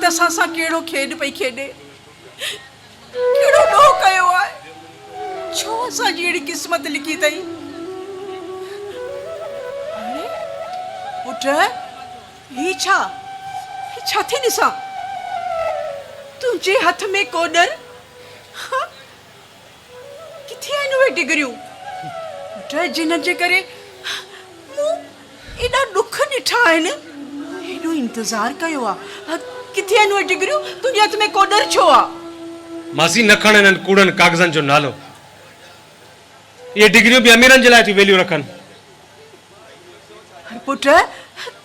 اسان سان ڪهڙو کيڏ پئي کيڏي. ڪهڙو ڏوهه ڪيو آهي؟ ڇو اسان جي اهڙي قسمت لکي اٿئي؟ هاڻي پٽ هي ڇا؟ هي ڇا ٿي ڏسان؟ تنهنجي هٿ ۾ ڪوڏر؟ ها ڪٿي آهن اهي ڊگريون؟ پٽ جنھن جي ڪري مون ايڏا ڏک ڏٺا آهن، ايڏو انتظار ڪيو آ، ڪٿي آهن اهي ڊگريون؟ تنهنجي هٿ ۾ ڪوڏر ڇو آ؟ ماسي نه کڻ انهن ڪوڙن ڪاغذن جو نالو. اهي ڊگريون به اميرن جي لاء ٿيون ويليون رکن. پر پٽ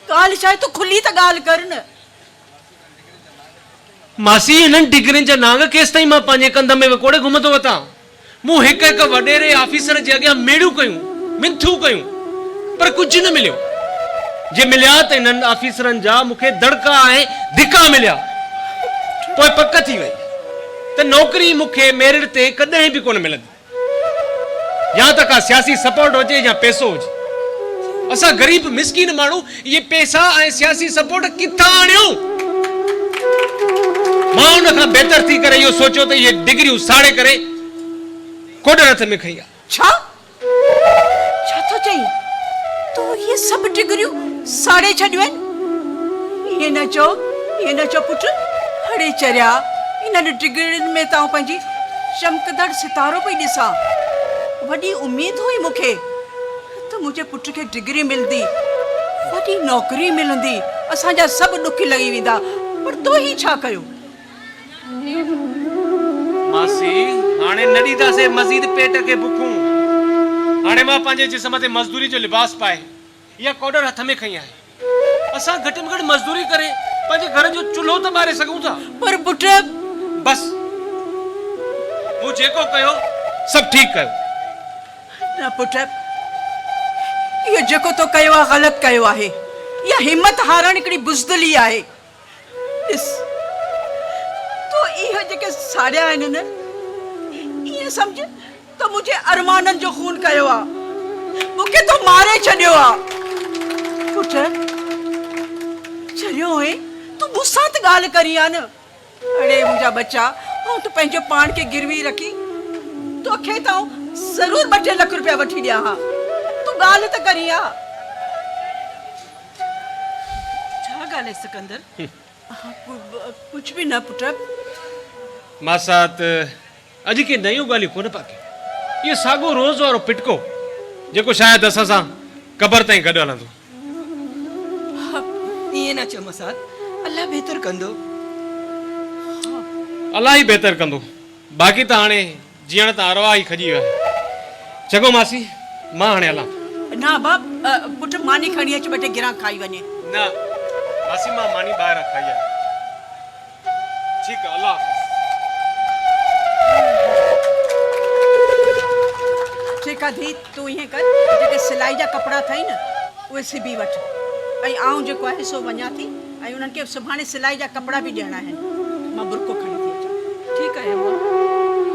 ڳالهه ڇا آهي؟ تون کلي ته ڳالهه ڪر نه. ماسي انهن ڊگرين جا نانگ ڪيستائين مان پنهنجي ڪنڌ ۾ وڪوڙي گهمندو وتان. مون هڪ هڪ وڏيري آفيسر جي اڳيان ميڙيون ڪيون، منٿون ڪيون، پر ڪجهه نه مليو. جي مليا ته انهن آفيسرن جا مون کي دڙڪا ۽ ڌڪا مليا. پوء پڪ ٿي وئي ته نوڪري مون کي ميرٽ تي ڪڏهن به ڪونه ملندي. يا ته ڪا سياسي سپورٽ هجي يا پئسو هجي. اسان غريب مسڪين ماڻهو اهي پئسا ۽ سياسي سپورٽ ڪٿان آڻيون؟ مان ان کان بهتر ٿي ڪري اهو سوچيو ته اهي ڊگريون ساڙي ڪري ڪوڏر هٿ ۾ کنئي آ. ڇا؟ ڇا ٿو چئين؟ تو اهي سڀ ڊگريون ساڙي ڇڏيون آهن؟ ائين نه چئو، ائين نه چئو پٽ. اڙي چريا، انهن ڊگرين ۾ ته آئون پنهنجي چمڪندڙ ستارو پئي ڏسان. وڏي اميد هئي مون کي ته منهنجي پٽ کي ڊگري ملندي، وڏي نوڪري ملندي، اسان جا سڀ ڏک لهي ويندا، پر تو هي ڇا ڪيو؟ ماسي، هاڻي نه ڏينداسين مزيد پيٽ کي بکون. هاڻي مان پنهنجي جسم تي مزدوري جو لباس پائي اها ڪوڏر هٿ ۾ کنئي آهي. اسان گهٽ ۾ گهٽ مزدوري ڪري پنهنجي گهر جو چلهو ته ٻاري سگهون ٿا. پر پٽ! بس! مون جيڪو ڪيو سڀ ٺيڪ ڪيو. نه پٽ! اهو جيڪو تو ڪيو آهي غلط ڪيو آهي. اها همت هارڻ هڪڙي بزدلي آهي. ڏس! تو اهي جيڪي ساڙيا آهن نه، ائين سمجهه تو منهنجي ارمانن جو خون ڪيو آ. مون کي تو ماري ڇڏيو آ. پٽ! چريو آهين، تون مون سان ته ڳالهه ڪرين ها نه. اڙي منهنجا ٻچا، آئون ته پنهنجو پاڻ کي گروي رکي توکي ته آئون ضرور ٻه ٽي لک روپيا وٺي ڏيان ها. تون ڳالهه ته ڪرين ها. ڇا ڳالهه آهي سڪندر؟ ڪجهه به نه پٽ. ماسات اڄ ڪي نيون ڳالهيون ڪونه پيا ڪيون. اهو ساڳو روز وارو پٽڪو جيڪو شايد اسان سان قبر تائين گڏ هلندو. ائين نه چئو ماسات، الله بهتر ڪندو. الله ئي بهتر ڪندو. باقي ته هاڻي جيئڻ تان ارواح ئي کڄي ويو آهي. چڱو ماسي، مان هاڻي هلان ٿو. نه ابا، پٽ ماني کڻي اچ ٻه ٽي گران کائي وڃي. نه ماسي مان ماني ٻاهران کائي آيو آهيان. ٺيڪ آهي الله حافظ. ٺيڪ آهي ڌيء تون ائين ڪر جيڪي سلائي جا ڪپڙا اٿئي نه اهي سبي وٺ ۽ آئون جيڪو آهي سو وڃان ٿي ۽ انهن کي سڀاڻي سلائي جا ڪپڙا به ڏيڻا آهن مان برقعو کڻي ٿي اچان. ٺيڪ آهي امان.